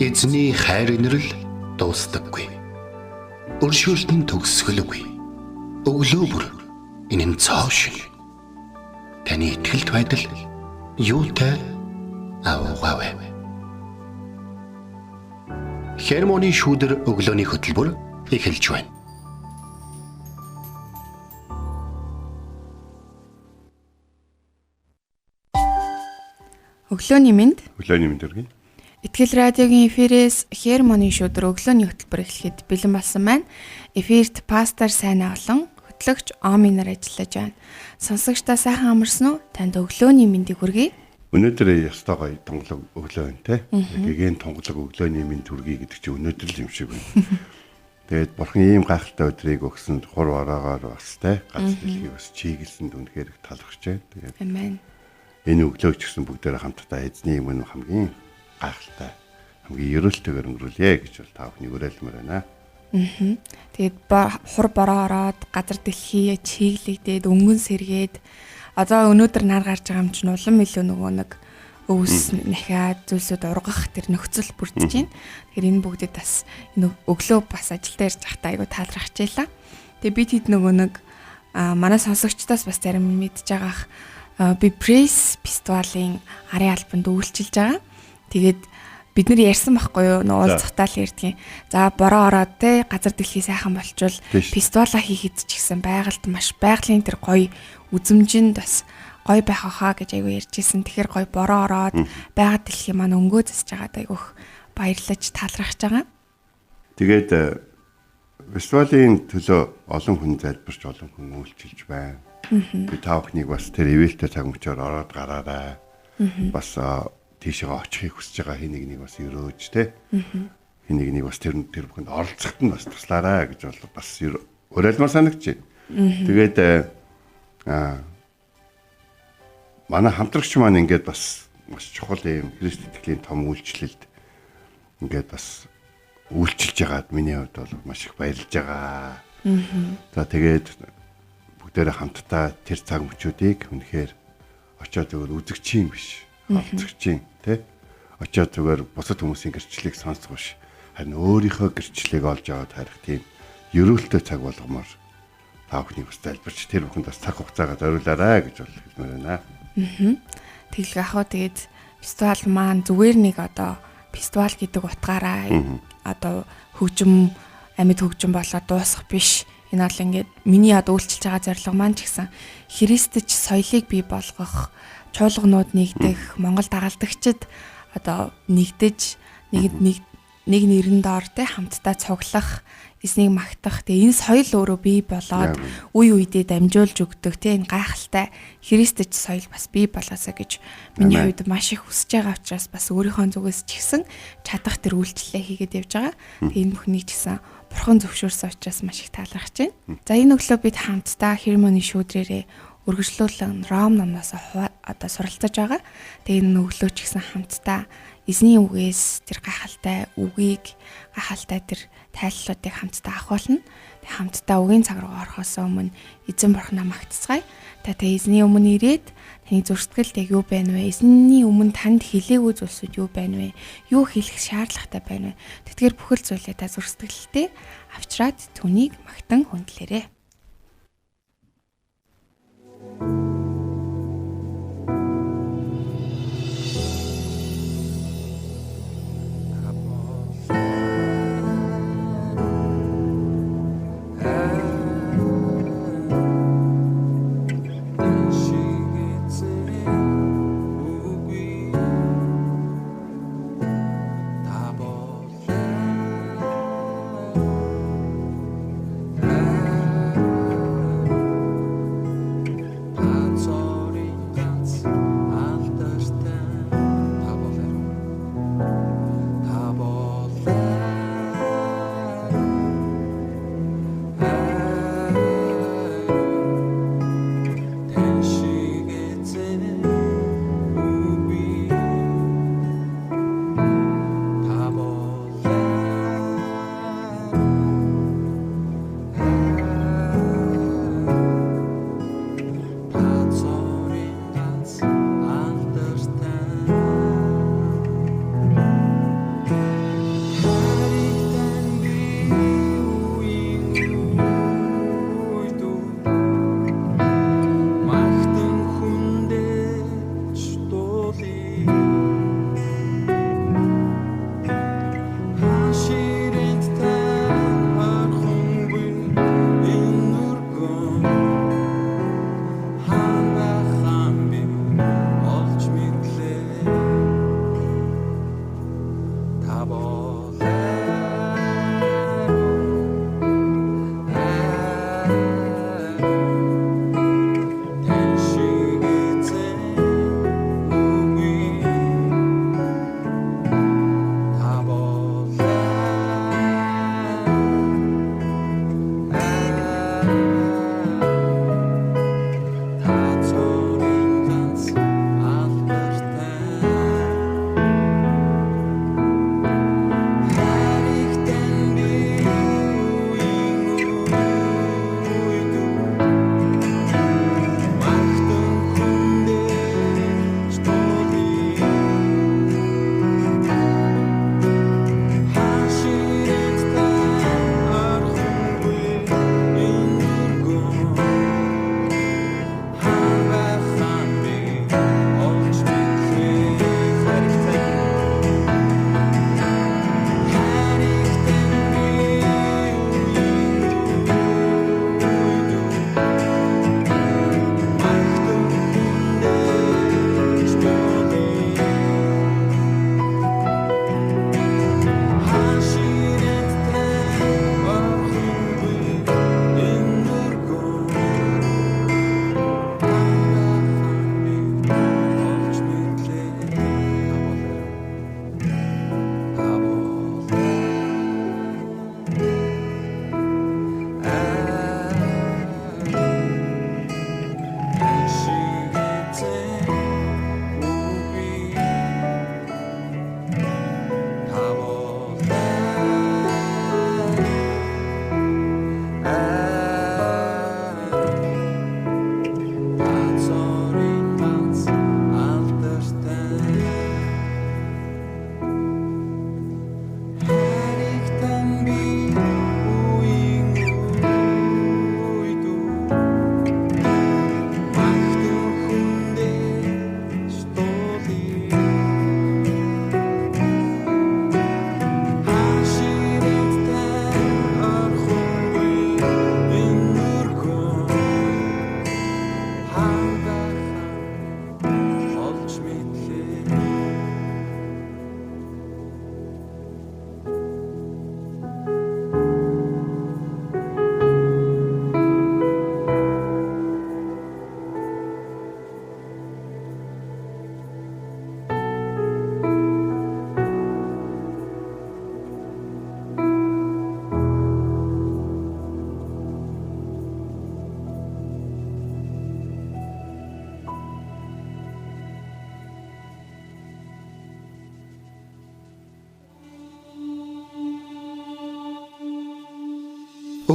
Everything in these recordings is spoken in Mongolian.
Эзний хайр инрэл дуустдаггүй. Өршөөлт нь төгсгөлгүй. Өглөө бүр энэ нь цоо шин. Таны итгэлт байдал юутай аавгаавэ. Хермоны шүүдэр өглөөний хөтөлбөр эхэлж байна. Өглөөний мэнд. Өглөөний мэнд өргөе. Итгэл радиогийн эфирээс Хермоны шүүдэр өглөөний хөтөлбөр эхлэхэд бэлэн болсон байна. Эфирт пастор Сайнаа болон хөтлөгч Оминор ажиллаж байна. Сонсогчдаа сайхан амарсан уу? Танд өглөөний мэндийг хүргэе. Өнөөдөр ёстой гоё тунгалаг өглөө байна те. Гэгээн тунгалаг өглөөний мэнд хүргэе гэдэг чинь өнөөдөр л юм шиг байна. Тэгээд бурхан ийм гайхалтай өдрийг өгсөн хур вараагаар бас те. Гац дэлхийг бас чиглэсэнд үнэхээр их талархаж байна. Тэгээд амен. Энэ өглөөг ч гэсэн бүгдээрээ хамтдаа эзний өмнө хамгийн гайхалтай хамгийн ерөөлтэйгээр өнгөрүүлье гэж бол та бүхний уриалмаар байна. Тэгээд хур бороо ороод газар дэлхий чиглэгдээд өнгөн сэргээд одоо өнөөдөр нар гарч байгаа юм чинь улам илүү нөгөө нэг өвс нахиад зүйлсүүд ургах тэр нөхцөл бүрдэж байна. Тэгэхээр энэ бүгдэд бас энэ өглөө бас ажилдаа ирж байхдаа айгу талархаж байлаа. Тэгээд би тэд нөгөө нэг манай сонсогчдоос бас зарим мэдж байгаах би пресс фестивалийн арын албанд үйлчилж байгаа. Тэгээд бид нэр ярьсан байхгүй юу? Нөгөө уулзахтаа л ярьдгийн. За бороо ороод те газар дэлхий сайхан болчвол фестивалаа хийхэд ч гэсэн байгальд маш байгалийн тэр гоё үзэмжинд бас гоё байх хаа гэж айгу ярьж исэн. Тэгэхээр гоё бороо ороод байгаль дэлхий маань өнгөө засж байгаад айгүйх баярлаж талархаж байгаа. Тэгээд фестивалийн төлөө олон хүн залбирч олон хүн үйлчилж байна. Би та бүхнийг бас тэр ивэлтэй цаг мөчөөр ороод гараарай. Бас тийшээ очихыг хүсэж байгаа хэн нэг нэг бас өрөөж те. Хэн нэг нэг бас тэр бүхэнд оролцоход нь бас туслаарай гэж бол бас уриалмаар санагч байна. Тэгээд манай хамтрагч маань ингээд бас маш чухал юм Христ итгэлийн том үйлчлэлд ингээд бас үйлчилж байгаад миний хувьд бол маш их баярлж байгаа. За тэгээд бүгдээрээ хамтдаа тэр цаг мөчүүдийг үнэхээр очиод зүгээр үзэгчийн биш. Олцогчийн тий очиод зүгээр бусад хүмүүсийн гэрчлэлийг сонсох биш харин өөрийнхөө гэрчлэлийг олж аваад харих тийм ерөөлтэй цаг болгомоор та бүхнийг бас залбирч тэр бүхэнд бас цаг хугацаагаа зориулаарай гэж бол хэлмээр байна. Тэглэг ах уу тэгээд фестивал маань зүгээр нэг одоо фестивал гэдэг утгаараа одоо хөгжим амьд хөгжим болоод дуусах биш. Энэ бол ингээд миний одоо үйлчилж байгаа зорилго маань ч гэсэн христч соёлыг бий болгох чуулганууд нэгдэх, Монгол дагалдагчид одоо нэгдэж нэг нэрэн доор те хамтдаа цуглах, эзнийг магтах. Тэгээ энэ соёл өөрөө бий болоод үе үедээ дамжуулж өгдөг те энэ гайхалтай христч соёл бас бий болоосаа гэж миний хувьд маш их хүсэж байгаа учраас бас өөрийнхөө зүгээс ч гэсэн чадах тэр үйлчлэлээ хийгээд явж байгаа. Тэгээ энэ бүхнийг ч гэсэн бурхан зөвшөөрсөн учраас маш их талархаж байна. За энэ өглөө бид хамтдаа Хермоны шүүдрээрээ өргөжлүүлэн Ром номноос одоо суралцаж байгаа. Тэгээ энэ өглөө ч гэсэн хамтдаа эзний үгээс тэр гайхалтай үгийг, гайхалтай тэр тайллуудыг хамтдаа авах болно. Тэгээ хамтдаа үгийн цаг руу орохоос өмнө эзэн бурхнаа магтацгаая. Та тэгээ эзний өмнө ирээд таны зүрх сэтгэлд яг юу байна вэ? Эзний өмнө танд хэлээгүй зүйлсүүд юу байна вэ? Юу хэлэх шаардлагатай байна вэ? Тэдгээр бүхэл зүйлээ та зүрх сэтгэлдээ авчраад түүнийг магтан хүндлээрэй. Bye.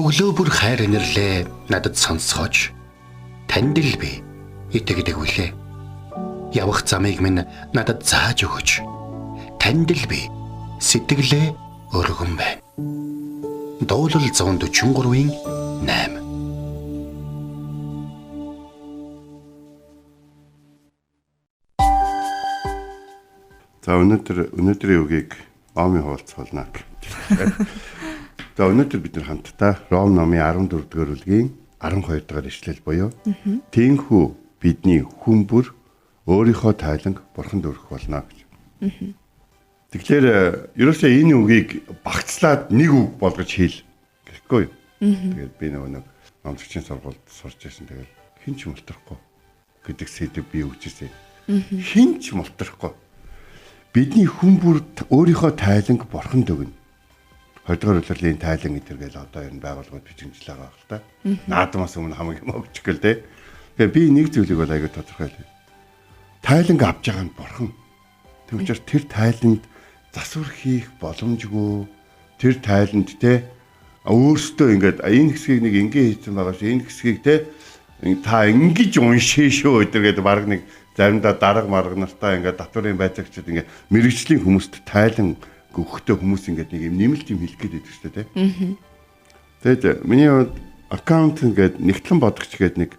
Өглөө бүр хайр инэрлээ надад сонсгооч. Танд л би итгэдэг үлээ. Явах замыг минь надад зааж өгөөч. Танд л би сэтгэлээ өргөн байна. Дуулал 143-ийн 8. За өнөөдрийн үгийг Омын хуваалцуулна. За өнөөдөр бид нар хамтдаа Ром номын 14 дугаар бүлгийн 12 дугаар ишлэл буюу "Тэнхүү бидний хүн бүр өөрийнхөө тайланг бурханд өргөх болно" гэж. Тэгэхээр ерөөсөө энэ үгийг багцлаад нэг үг болгож хэл гэхгүй юу? Тэгээд би нөгөө нэг номлогчийн сургуульд сурч байсан. Тэгээд хэн ч мултрахгүй гэдэг сэдэв би өгчээсэй. Хэн ч мултрахгүй. Бидний хүн бүр өөрийнхөө тайланг бурханд өгнө. 20 дугаар улирлын тайлан энэ төр гээл одоо ер нь байгууллагууд бичигдэл байгаа хэл та. Наадмаас өмнө хамаг юм өгчих гээл те. Тэгэхээр би нэг зүйлийг бол аягүй тодорхой хэлье. Тайланг авч байгаа нь бурхан. Тэр учраас тэр тайланд засвар хийх боломжгүй. Тэр тайланд те өөртөө ингээд энэ хэсгийг нэг ингэ хийсэн байгаа ш. Энэ хэсгийг те та ингэж уншээ шүү өдр гэдэг баг нэг заримдаа дарга марга нартаа ингээд татварын байцаагчид ингээд мэрэгжлийн хүмүүст тайлан өгөхдөө хүмүүс ингээд нэг юм нэмэлт юм хэлэх гээд байдаг шүү дээ. Тэгэд миний хувьд аккаунт ингээд нэгтлэн бодогч гээд нэг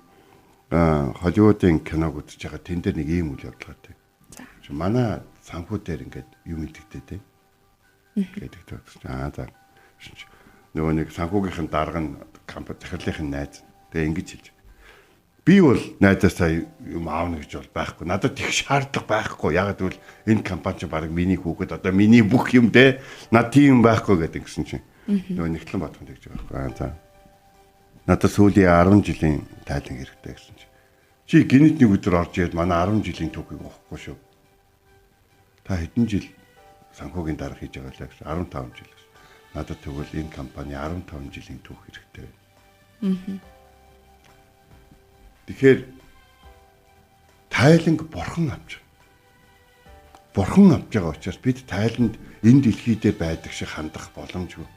Холливуудын киног үзэж байгаа. Тэн дээр нэг ийм үйл явдал гардаг. За. Манай санхүү дээр ингээд юм илэгдээ те. Гэдэг төгсөж. Аа за. Нөгөө нэг санхүүгийнхэн дарга нь компани захирлынхын найз. Тэгээ ингэж хэлж. Би бол найзаасаа юм аавна гэж бол байхгүй. Надад их шаардлага байхгүй. Ягаад гэвэл энэ компани чинь баг миний хүүхэд одоо миний бүх юм те. Над тийм байхгүй гэдэг гэсэн чинь. Нөгөө нэгтлэн бодох юм тэгж байгаа байхгүй. Аа за. Надад сүүлийн 10 жилийн тайлан хэрэгтэй гэсэн чинь. Чи гинэт нэг өдөр орж ирээд манай 10 жилийн түүхийг уухгүй шүү. Та хэдэн жил санхүүгийн дарга хийж байгаа лээ гэсэн. 15 жил гэсэн. Надад тэгвэл энэ компани 15 жилийн түүх хэрэгтэй байна. Тэгэхээр тайланг бурхан авч байгаа. Бурхан авч байгаа учраас бид тайланд энэ дэлхий дээр байдаг шиг хандах боломжгүй.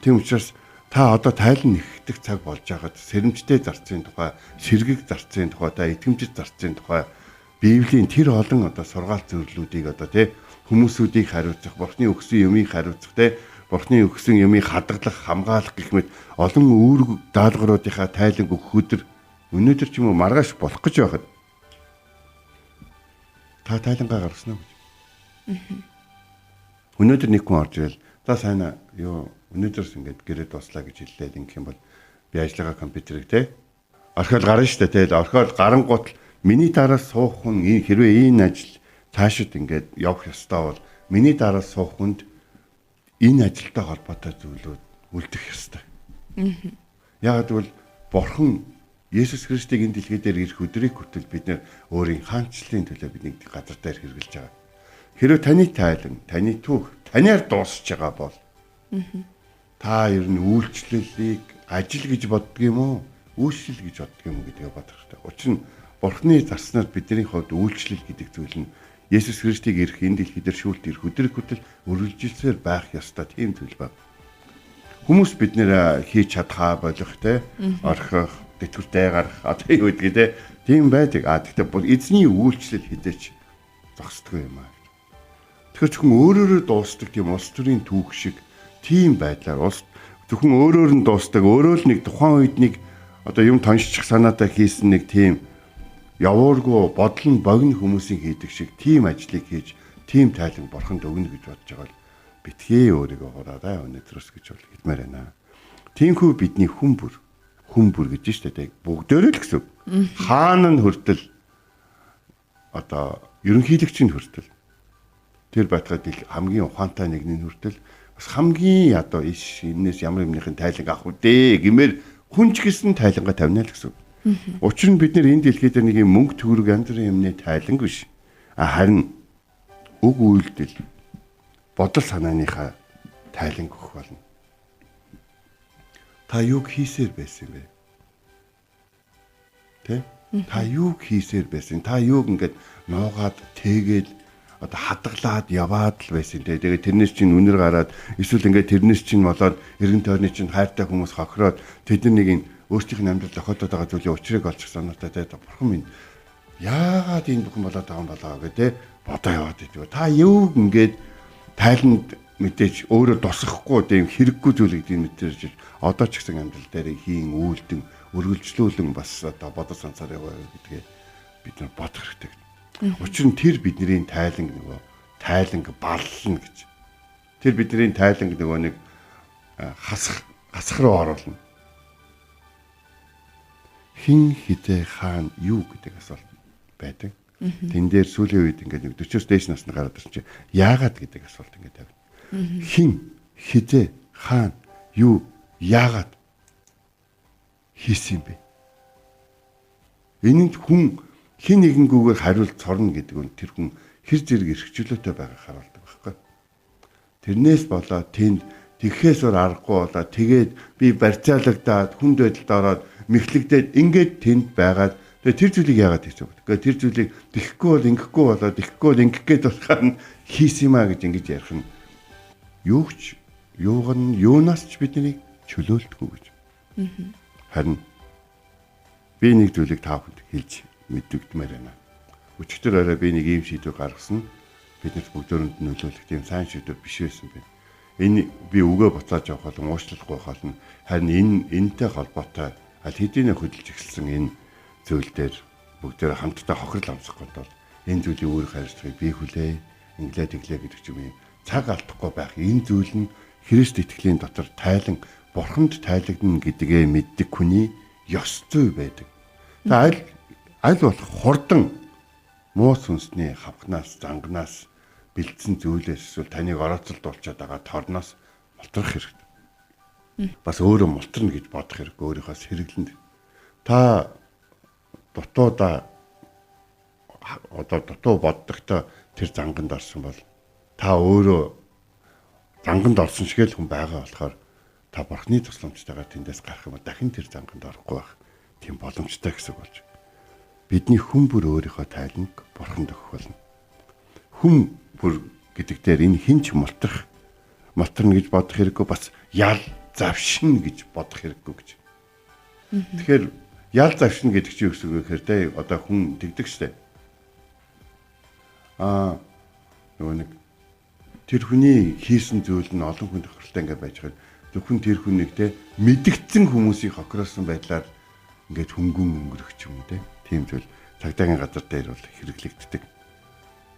Тийм учраас та одоо тайлан нэхдэг цаг болж байгаад сэрэмжтэй зарцын тухай, сэргэг зарцын тухай, та итгэмжит зарцын тухай Библийн тэр олон одоо сургаалт зөвлөлүүдийг одоо тий хүмүүсүүдийг хариуцах, Бурхны өгсөн юмыг хариуцах тий Бурхны өгсөн юмыг хадгалах, хамгаалах гэх мэт олон үүрэг даалгавруудынхаа тайланг өгөх өдөр өнөөдөр ч юм уу маргааш болох гэж байхад та тайлангаа гаргасан уу гэж. Өнөөдөр нэг хүн орж ирэл за сайн юу өнөөдрөөс ингээд гэрээ дуслаа гэж хэллээ ингэх юм бол би ажиллагаа компьютерыг те орхиол гарна штэ те орхиол гарангуут миний дараа суух хүн хэрвээ энэ ажил цаашид ингээд явах ёстой бол миний дараа суух хүнд энэ ажилтай холбоотой зүйлүүд үлдэх ёстой. Яагаад гэвэл Бурхан Есүс Христийг энэ дэлхий дээр ирэх өдрийг хүртэл бид нэр өөрийн хаанчлалын төлөө бидний газар дээр хэрэгжилж байгаа. Хэрвээ таны тайлан, таны түүх танаар дуусч байгаа бол та ер нь үйлчлэлийг ажил гэж боддөг юм уу? Үйлчлэл гэж боддөг юм уу гэдгээ бодох хэрэгтэй. Учир нь Бурхны зарснаар бидний хувьд үйлчлэл гэдэг зүйл нь Есүс Христийг ирэх энэ дэлхий дээр шүүлт ирэх өдрийг хүртэл үргэлжилсээр байх ёстой тийм зүйл байна. Хүмүүс бид нэр хийж чадхаа болох те орхих тэтгэвртэй гарах одоо юу гэдгийг те тийм байдаг. А тэгтээ эзний үйлчлэл хідээч зогсдгүй юм аа. Тэгэхээр зөвхөн өөрөөрөө дуустдаг тийм улс төрийн түүх шиг тийм байдлаар улс зөвхөн өөрөөр нь дуустдаг өөрөө л нэг тухайн үед нэг одоо юм тоншчих санаатай хийсэн нэг тийм явуургүй бодол нь богино хүмүүсийн хийдэг шиг тийм ажлыг хийж тийм тайлан бурханд өгнө гэж бодож байгаа бол битгий өөрийгөө хураарай өнөөдрөөс гэж бол хэлмээр байна. Тинхүү бидний хүн бүр гэж штэ тэ бүгдөө л гэсэн. Хаан нь хүртэл одоо ерөнхийлөгч нь хүртэл тэр байтгаад хамгийн ухаантай нэгний нь хүртэл бас хамгийн ядуу иш энэс ямар юмныхын тайланг авах вэ гэмээр хүн ч гэсэн тайлангаа тавина л гэсэн. Учир нь бид нэр энэ дэлхий дээр нэг юм мөнгө төгрөг янз бүрийн юмны тайланг биш. А харин үг үйлдэл бодол санааныхаа тайланг өгөх болно. Та юг хийсээр байсан юм бэ? Тэ? Та юг хийсээр байсан? Та юг ингээд нуугаад тэгээд одоо хадгалаад яваад л байсан те. Тэгээд тэрнээс чинь үнэр гараад эсвэл ингээд тэрнээс чинь болоод эргэн тойрны чинь хайртай хүмүүс хохироод тэд нар нэг юм өөрсдийнх нь амьдрал тохиолдоод байгаа зүйлийн учрыг олчих санаатай те. Бурхан минь яагаад энэ бүхэн болоод байгаа юм болоо гэ те бодоо яваад идэв. Та юу ингээд тайланд мэдээж өөрөө тусахгүй тийм хэрэггүй зүйл гэдгийг мэдээж одоо ч гэсэн амьдрал дээр хийн үйлдэн өргөлжлүүлэн бас одоо бодож сонсоор яваа гэдгээ бид нар бодох хэрэгтэй. Учир нь тэр бидний тайланг нөгөө тайланг баллна гэж. Тэр бидний тайланг нөгөө нэг хасах руу оруулна. Хин хизээ хаана юу гэдэг асуулт байдаг. Тэн дээр сүүлийн үед ингээд нэг 40-оос дээш насны гараад ирсэн чинь яагаад гэдэг асуулт ингээд тавина. Хин хизээ хаана юу яагаад хийсэн юм бэ? Энэнд хүн хин нэгэнгүүгээр хариулт цорно гэдэг нь тэр хүн хэр зэрэг эрхчлөөтэй байгааг харуулдаг байхгүй. Тэрнээс болоод тэнд тэгхээс өөр аргагүй болоод тэгээд би барьцаалагдаад хүнд байдалд ороод мэхлэгдээд ингээд тэнд байгаад тэгээд тэр зүйлийг яагаад хийсэн бэ? Гэхдээ тэр зүйлийг тэхгүй бол ингэхгүй болоод тэхгүй бол ингэх гээд болохоор нь хийсэн юм а гэж ингэж ярих нь юу ч юуг нь юунаас ч биднийг чөлөөлдөггүй гэж. Харин би нэг зүйлийг та бүхэнд хэлж мэддэгдмээр байна. Өчигдөр орой би нэг ийм шийдвэр гаргасан. Биднэрт бүгдөөрэнд нөлөөлөх тийм сайн шийдвэр биш байсан бэ. Энэ би үгээ буцааж явах болон уучлахгүй болно. Харин энэ энэтэй холбоотой аль хэдийнэ хөдөлж эхэлсэн энэ зүйл дээр бүгдээрээ хамтдаа хохирол амсахгүй бол энэ зүйлийн үүрэг хариуцлагыг би хүлээ. Инглээ тэглээ гэдэг ч юм. Цаг алдахгүй байх энэ зүйл нь Христ итгэлийн дотор тайлан бурханд тайлагдана гэдгээ мэддэг хүний ёс зүй байдаг. Та аль болох хурдан муу сүнсний хавхнаас, занганаас бэлдсэн зүйлээс эсвэл таныг орооцолдуулчаад байгаа торноос мултрах хэрэгтэй. Бас өөрөө мултрна гэж бодох хэрэгтэй өөрийнхөө сэргэлэнд. Та дутуудаа одоо дутуу боддогтой тэр занганд орсон бол та өөрөө занганд орсон шиг л хүн байгаа болохоор та бурхны тусламжтайгаар тэндээс гарах юм дахин тэр занганд орохгүй байх тийм боломжтой гэсэн болж. Бидний хүн бүр өөрийнхөө тайланг бурханд өгөх болно. Хүн бүр гэдэг дээр энэ хэн ч мултрна гэж бодох хэрэггүй, бас ял завшин гэж бодох хэрэггүй гэж. Тэгэхээр ял завшин гэдэг чинь юу гэсэн үг вэ гэхээр те одоо хүн тэгдэг штэ. Аа нөгөө нэг тэр хүний хийсэн зүйл нь олон хүн тохиролтой ингээд байж байгаа. Зөвхөн тэр хүнийг те мэдгдсэн хүмүүсийг хохироосон байдлаар ингээд хөнгөн өнгөрөх ч юм уу те. Тийм зүйл цагдаагийн газар дээр бол хэрэглэгддэг.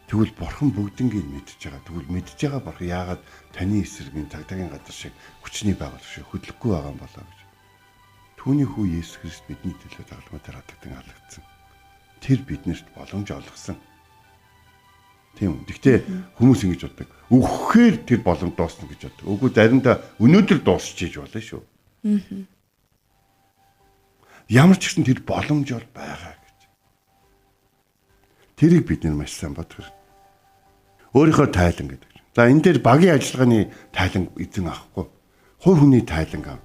Тэгвэл бурхан бүгднийг мэдж байгаа. Тэгвэл мэдж байгаа бурхан яагаад таны эсрэг энэ цагдаагийн газар шиг хүчний байгууллага шиг хөдлөхгүй байгаа юм болоо гэж. Түүний хүү Есүс Христ бидний төлөө загалмай дээр хатагдан алагдсан. Тэр биднэрт боломж олгосон. Тийм үү. Гэхдээ хүмүүс ингэж боддог. Үхэхээр тэр боломж дуусна гэж боддог. Үгүй заримдаа өнөөдөр дуусчихж болно шүү. Ямар ч гэсэн тэр боломж бол байгаа гэж. Тэрийг бид нар маш сайн бодох хэрэгтэй. Өөрийнхөө тайлан гэдэг. За энэ дээр багийн ажиллагааны тайлан эзэн авахгүй. Хувь хүний тайлан ав.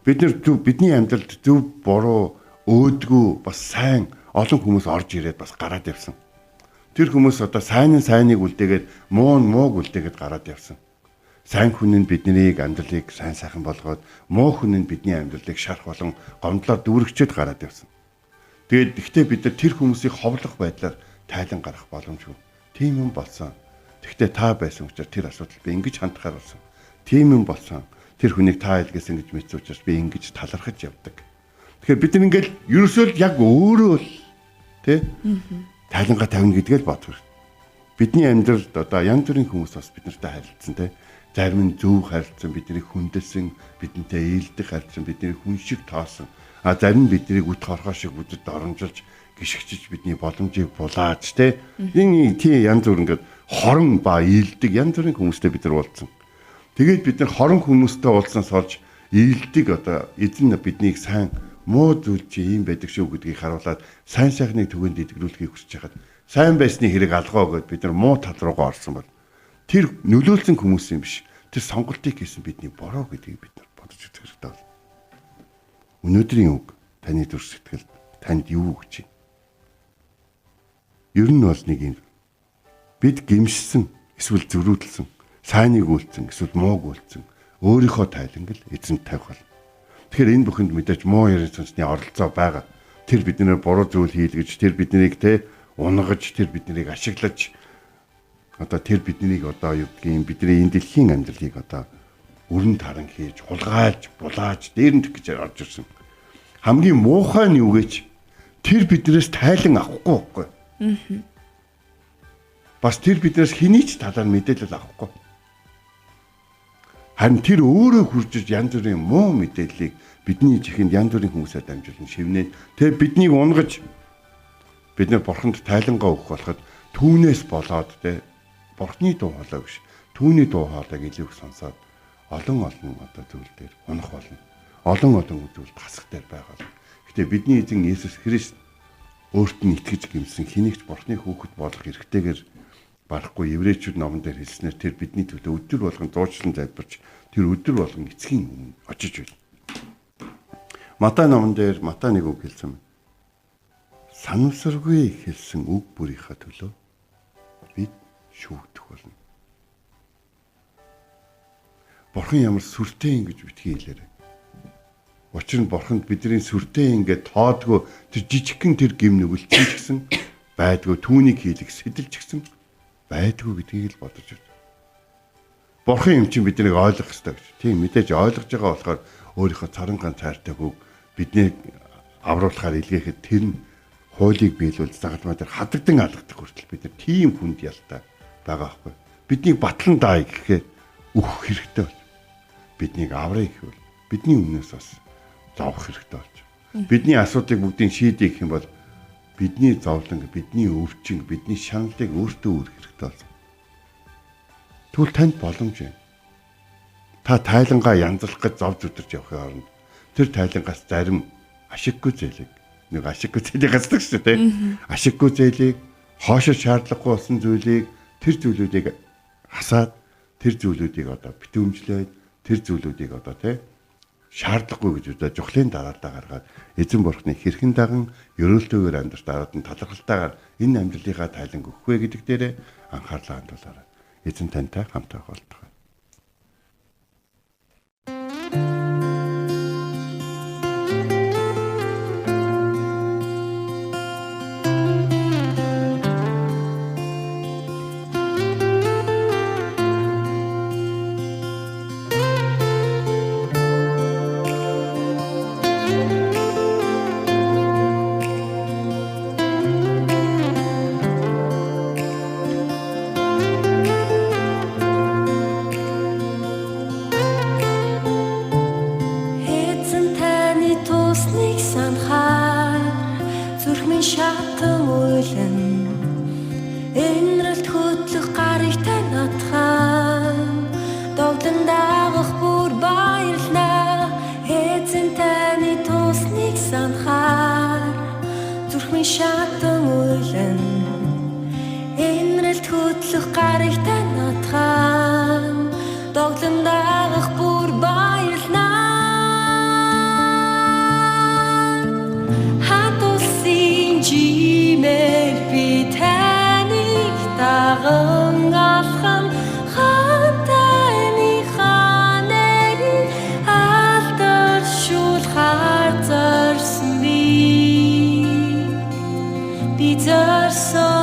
Бид нар бидний амьдралд зөв буруу өөдгүү бас сайн олон хүмүүс орж ирээд бас гараад явсан. Тэр хүмүүс одоо сайн нь сайныг үлдээгээд муу нь мууг үлдээгээд гараад явсан. Сайн хүн нь биднийг амьдралыг сайн сайхан болгоод муу хүн нь бидний амьдралыг шарх болон гомдлоор дүүргчээд гараад явсан. Тэгээд гэхдээ бид нар тэр хүмүүсийг ховлох байдлаар тайлан гаргах боломжгүй. Тийм юм болсон. Гэхдээ та байсан учраас тэр асуудал би ингэж хандхаар болсон. Тийм юм болсон. Тэр хүнийг та илгээсэн гэж мэдсэн учраас би ингэж талархаж явдаг. Тэгэхээр бид нар ингээл ерөөсөө л яг өөрөө л тий тайлангаа тавина гэдгээ л бодох хэрэгтэй. Бидний амьдралд одоо янз бүрийн хүмүүс бас бид нартай харилцсан тий. Зарим нь зөв харилцсан, биднийг хүндэлсэн, бидэнтэй ээлдэх харилцсан, биднийг хүн шиг тоосон. А зарим нь биднийг үт хорхоо шиг үдэд доромжилж, гიშгчиж бидний боломжийг булааж тий. Энэ тий янз бүр ингээд хорон ба ээлдэг янз бүрийн хүмүүстэй бид нар уулзсан. Тэгээд бид нар хорон хүмүүстэй уулзсанаас олж ээлдэг одоо эзэн биднийг сайн муу зүйл чи ийм байдаг шүү гэдгийг харуулад сайн сайхныг түгэнд идэгрүүлэхийг хүсэж хахад сайн байсны хэрэг алгоо гэд бид нар муу тал руугаа орсон бол тэр нөлөөлсөн хүмүүс юм биш. Тэр сонголтыг хийсэн бидний буруу гэдгийг бид нар бодож үзэх хэрэгтэй байна. Өнөөдрийн үг таны зүрх сэтгэлд танд юу гэж байна? Ер нь бол нэг юм. Бид гимшсэн эсвэл зөрүүдэлсэн, сайныг үйлцэн эсвэл мууг үйлцэн өөрийнхөө тайланг л эзэнт тавих болно. Тэгэхээр энэ бүхэнд мэдээж муу ерэн сүнсний оролцоо байгаа. Тэр биднээр буруу зүйл хийлгэж, тэр биднийг те унгаж, тэр биднийг ашиглаж одоо тэр биднийг одоо юу гэдгийг бидний энэ дэлхийн амьдралыг одоо өрн таран хийж, хулгайлж, булааж, дээр нь гэж орж ирсэн. Хамгийн муухай нь юу гэж тэр биднээс тайлан авахгүй байхгүй. Бас тэр биднээс хэний ч талаар мэдээлэл авахгүй. Харин тэр өөрөө хурж янз бүрийн муу мэдээллийг бидний чихэнд янз бүрийн хүмүүсээр дамжуулан шивнээд тэр биднийг унгаж бид нар бурханд тайлангаа өгөх болоход түүнээс болоод те бурхны дуу хоолой биш түүний дуу хоолойг илүү их сонсоод олон олон одоо зүйл дээр унах болно. Олон олон зүйл тасах дээр байгаа. Гэтэ бидний эзэн Есүс Христ өөрт нь итгэж гимсэн хэнийг ч бурхны хүүхэд болох эрхтэйгээр барахгүй еврейчүүд номон дээр хэлснээр тэр бидний төлөө өдөр болгон зуучлан залбирч тэр өдөр болгон эцгийн өмнө очиж байл. Матай номон дээр Матай нэг үг хэлсэн байна. Санамсаргүй хэлсэн үг бүрийнхаа төлөө бид шүүгдэх болно. Бурхан ямар сүртэй ингэж битгий хэлээрэй. Учир нь Бурханд бидний сүртэй ингээд тоодгүй тэр жижигхэн тэр гим нүгэлтэн ч гэсэн байдгүй түүнийг хийлэх сэтэл ч гэсэн байдгүй гэдгийг л бодож байна. Бурхан юм чинь биднийг ойлгох ёстой гэж. Тийм мэдээж ойлгож байгаа болохоор өөрийнхөө царан ганц хайртай хүүг биднийг авруулахаар илгээхэд тэр нь хуулийг биелүүл загалмай дээр хадагдан алгадах хүртэл бид нар тийм хүнд ялтай байгаа байхгүй. Биднийг батлан даа гэхээр өөх хэрэгтэй болж. Биднийг аврах гэвэл бидний өмнөөс бас зовох хэрэгтэй болж. Бидний асуудлыг бүгдийг шийдэх гэх юм бол бидний зовлон, бидний өвчин, бидний шаналлыг өөртөө үүрэх хэрэгтэй болсон. Тэгвэл танд боломж байна. Та тайлангаа янзлах гэж зовж өдөрч явахын оронд тэр тайлангаас зарим ашиггүй зээлийг нэг ашиггүй зээлийг гацдаг шүү дээ. Ашиггүй зээлийг хоошо шаардлагагүй болсон зүйлийг тэр зүйлүүдийг хасаад тэр зүйлүүдийг одоо битүүмжлээд тэр зүйлүүдийг одоо тий шаардлагагүй гэж үзээ жухлын дараалал гаргаад эзэн бурхны хэрхэн даган ерөөлтөөр амьдрах дараад нь талархалтайгаар энэ амьдралынхаа тайланг өгөх вэ гэдэг дээрээ анхаарлаа хандуулаарай. Эзэн тантай хамт байх болтугай. Би зорсон.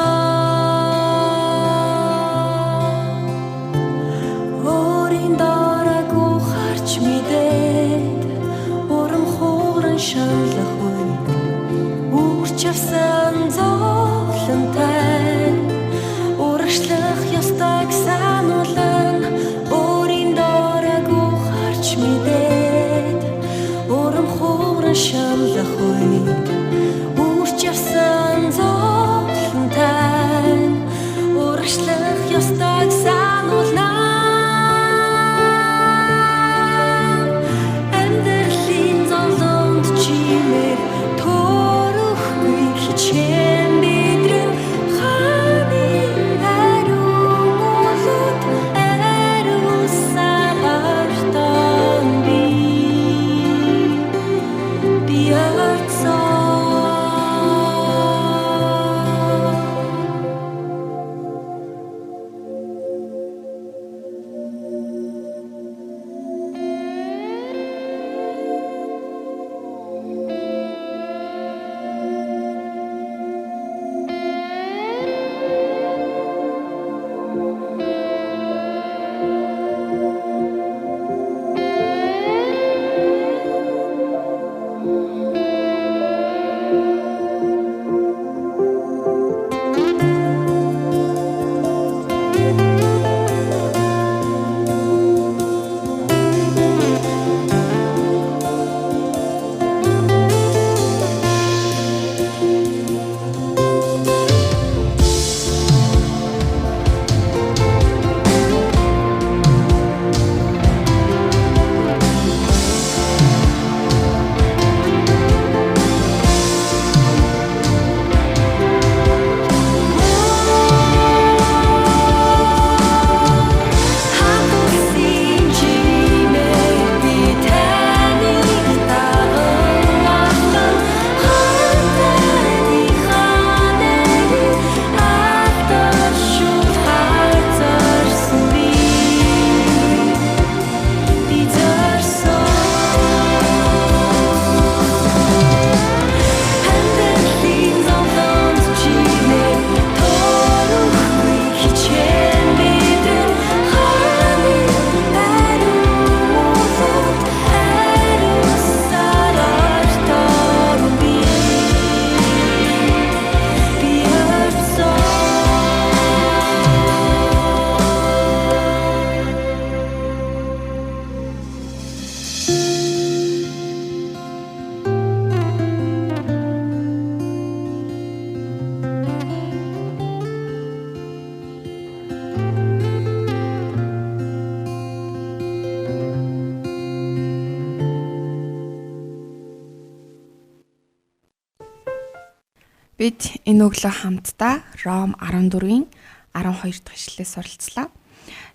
Бид энэ өглөө хамтдаа Ром 14-ийн 12 дахь ишлэлээс суралцлаа.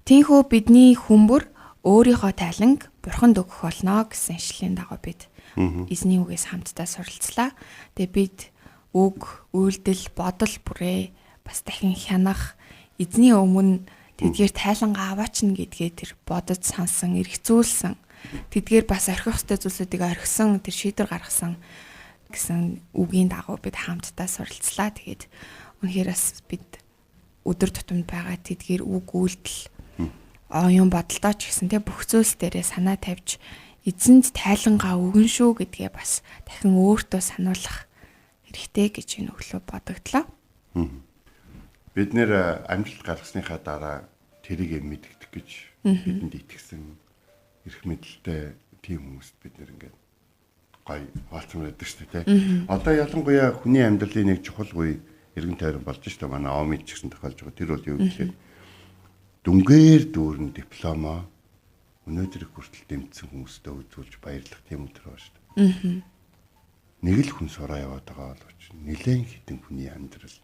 Тийнхүү бидний хүмүүр өөрийнхөө тайланг бурханд өгөх болно гэсэн ишлэлийн дагуу бид эзний үгээс хамтдаа суралцлаа. Тэгээ бид үг, үйлдэл, бодол бүрээ бас дахин хянах, эзний өмнө тэдгээр тайлангаа аваачна гэдгээ тэр бодож сансан, эргцүүлсэн. Тэдгээр бас орхих ёстой зүйлсүүдийг орхисон, тэр шийдвэр гаргасан гэсэн үгийн дагуу бид хамтдаа суралцлаа. Тэгээд үнэхээр бас бид өдөр тутамд байгаа тэдгээр үг, үйлдэл, оюун бодолдоо ч гэсэн тэ бүх зүйлс дээрээ санаа тавьж эзэнд тайлангаа өгөн шүү гэдгээ бас дахин өөртөө сануулах хэрэгтэй гэж энэ өглөө бодогдлоо. Бид нэр амжилт гаргасныхаа дараа тэрийг мэдэгдэх гэж бидэнд итгэсэн эрх мэдэлтэй тийм хүмүүст бид нэр ингээд гоё хуваалцмаар байдаг шүү дээ, тэ. Одоо ялангуяа хүний амьдралын нэг чухал үе эргэн тойрон болж шүү дээ. Манай Омид ч гэсэн тохиолж байгаа. Тэр бол юу гэхээр дүнгээр дүүрэн дипломоо өнөөдөр их хүртэл дэмжсэн хүмүүстээ үзүүлж баярлах тийм өдөр байна шүү дээ. Нэг л хүн сураа яваад байгаа боловч нэлээд хэдэн хүний амьдрал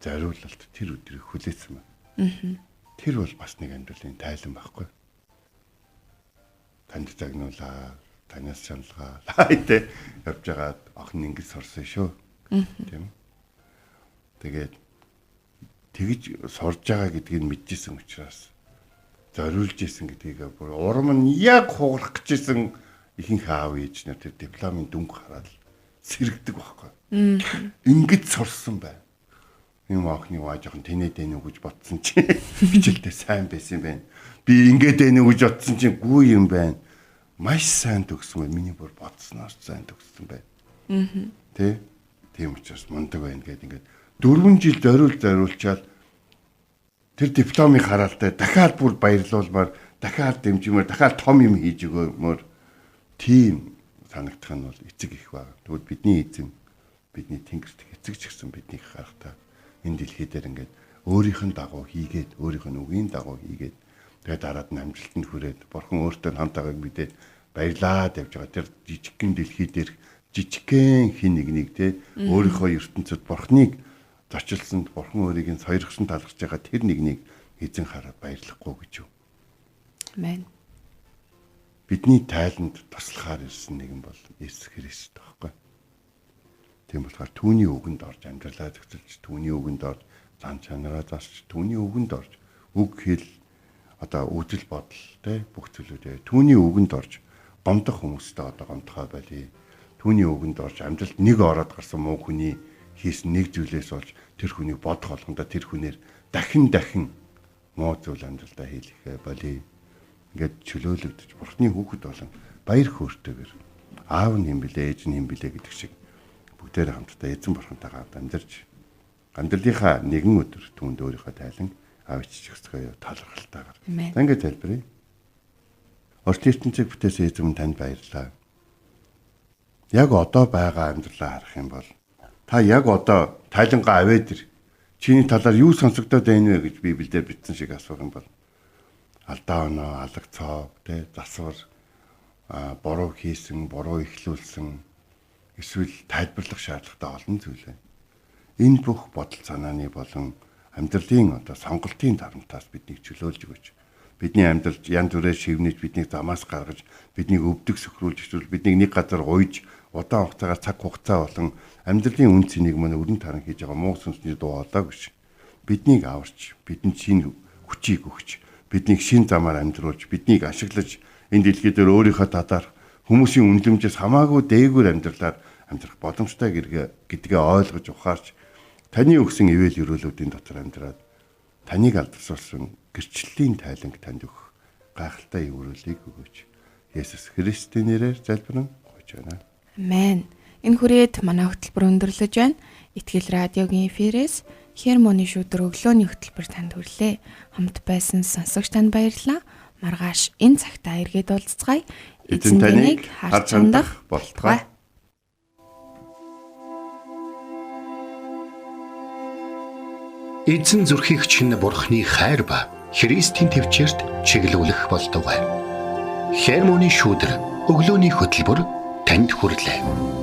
зориулалт тэр өдрийг хүлээсэн байна. Тэр бол бас нэг амьдралын тайлан байхгүй. Танд загнуулаа, танаас шаналгаа тэ явж байгаад охин ингэж сурсан шүү. Тийм үү? Тэгээд тэгж сурж байгаа гэдгийг мэдчихсэн учраас зориулж исэн гэдгийг бүр урам нь яг хугарах гэжсэн ихэнх аав ээж нар тэр дипломын дүнг хараад сэрэгдэг байхгүй. Ингэж сурсан байна. Юм охины ваа жоохон тэнэд энэ үү гэж бодсон чи хичээлдээ сайн байсан юм байна. Би ингээд энэ үү гэж бодсон чинь гүй юм байна. Маш сайн төгссөн байна. Миний бүр бодсноос сайн төгссөн байна. Тэ? Тийм учраас мундаг байна гэд ингээд 4 жил зориулчаал тэр дипломыг хараалтай дахиад бүр баярлуулмаар, дахиад дэмжимээр, дахиад том юм хийж өгөмөр тийм санагдах нь бол эцэг их баг. Тэгвэл бидний эзэн, бидний тэнгэрт эцэг ч гэсэн биднийг харахтаа энэ дэлхий дээр ингээд өөрийнх нь дагуу хийгээд, өөрийнх нь үгийн дагуу хийгээд тэгээд дараад нь амжилтанд хүрээд бурхан өөртөө хамт байгааг мэдээд баярлаад явж байгаа. Тэр жижигхэн дэлхий дээр жижигхэн хин нэгнийг те өөрийнхөө ертөнцид бурхныг зочилсонд бурхан өөрийг нь сойрхсон талархаж байгаа тэр нэгнийг эзэн хараад баярлахгүй гэж юу. Амен. Бидний тайланд туслахаар ирсэн нэгэн бол Есүс Христ байхгүй. Тийм болохоор түүний үгэнд орж амьдралаа зохицолж, түүний үгэнд орж зан чанараа засч, түүний үгэнд орж үг хэл одоо үзэл бодол те бүх зүйлүүдээ түүний үгэнд орж гомдох хүмүүстэй одоо гомдохоо болиё. Түүний үгэнд орж амьдралд нэг ороод гарсан муу хүний хийсэн нэг зүйлээс болж тэр хүнийг бодох болгондоо тэр хүнээр дахин дахин муу зүйл амьдралдаа хийлэхээ болиё. Ингээд чөлөөлөгдөж бурхны хүүхэд болон баяр хөөртэйгээр аав нь юм бэлээ, ээж нь юм бэлээ гэдэг шиг бүгдээрээ хамтдаа эзэн бурхантайгаа амьдарч амьдралынхаа нэгэн өдөр түүнд өөрийнхөө тайлан авчиж өгсгөө талархалтайгаар. За ингээд залбирая. Орт ертөнцийг бүтээсэн эзэм танд баярлалаа. Яг одоо байгаа амьдралаа харах юм бол та яг одоо тайлангаа аваад ир. Чиний талаар юу сонсогдоод байна вэ гэж Библиэлд бичсэн шиг асуух юм бол алдаа оноо, алга цоо, тэ засвар, буруу хийсэн, буруу ихлүүлсэн эсвэл тайлбарлах шаардлагатай олон зүйл байна. Энэ бүх бодол санааны болон амьдралын одоо сонголтын дарамтаас биднийг чөлөөлж өгөөч. Бидний амьдрал янз бүрээр шивнэж биднийг замаас гаргаж, биднийг өвдөг сөхрүүлж эсвэл биднийг нэг газар уйж удаан хугацаагаар цаг хугацаа болон амьдралын үн цэнийг мань өрн таран хийж байгаа муу сүнсний дуу хоолой гэж биднийг аварч, бидэнд шинэ хүчийг өгч, биднийг шин замаар амьдруулж, биднийг ашиглаж энэ дэлхий дээр өөрийнхөө талаар хүмүүсийн үнэлэмжээс хамаагүй дээгүүр амьдралаар амьдрах боломжтой гэдгээ ойлгож ухаарч таны өгсөн ивэл өрөөлүүдийн дотор амьдраад таныг алдаршуулсан гэрчлэлийн тайланг танд өгөх гайхалтай өрөөлийг өгөөч. Есүс Христийн нэрээр залбирэн гуйж байна. Амен. Энэ хүрээд манай хөтөлбөр өндөрлөж байна. Итгэл радиогийн эфирээс Хермоны шүдэр өглөөний хөтөлбөр танд хүрлээ. Хамт байсан сонсогч танд баярлалаа. Маргааш энэ цагтаа эргээд уулзцгаая. Эзэн таныг харж хандах болтугай. Эзэн зүрхийг чинь бурхны хайр ба Христийн төвчөрт чиглүүлэх болтугай. Хермоны шүүдэр өглөөний хөтөлбөр танд хүрлээ.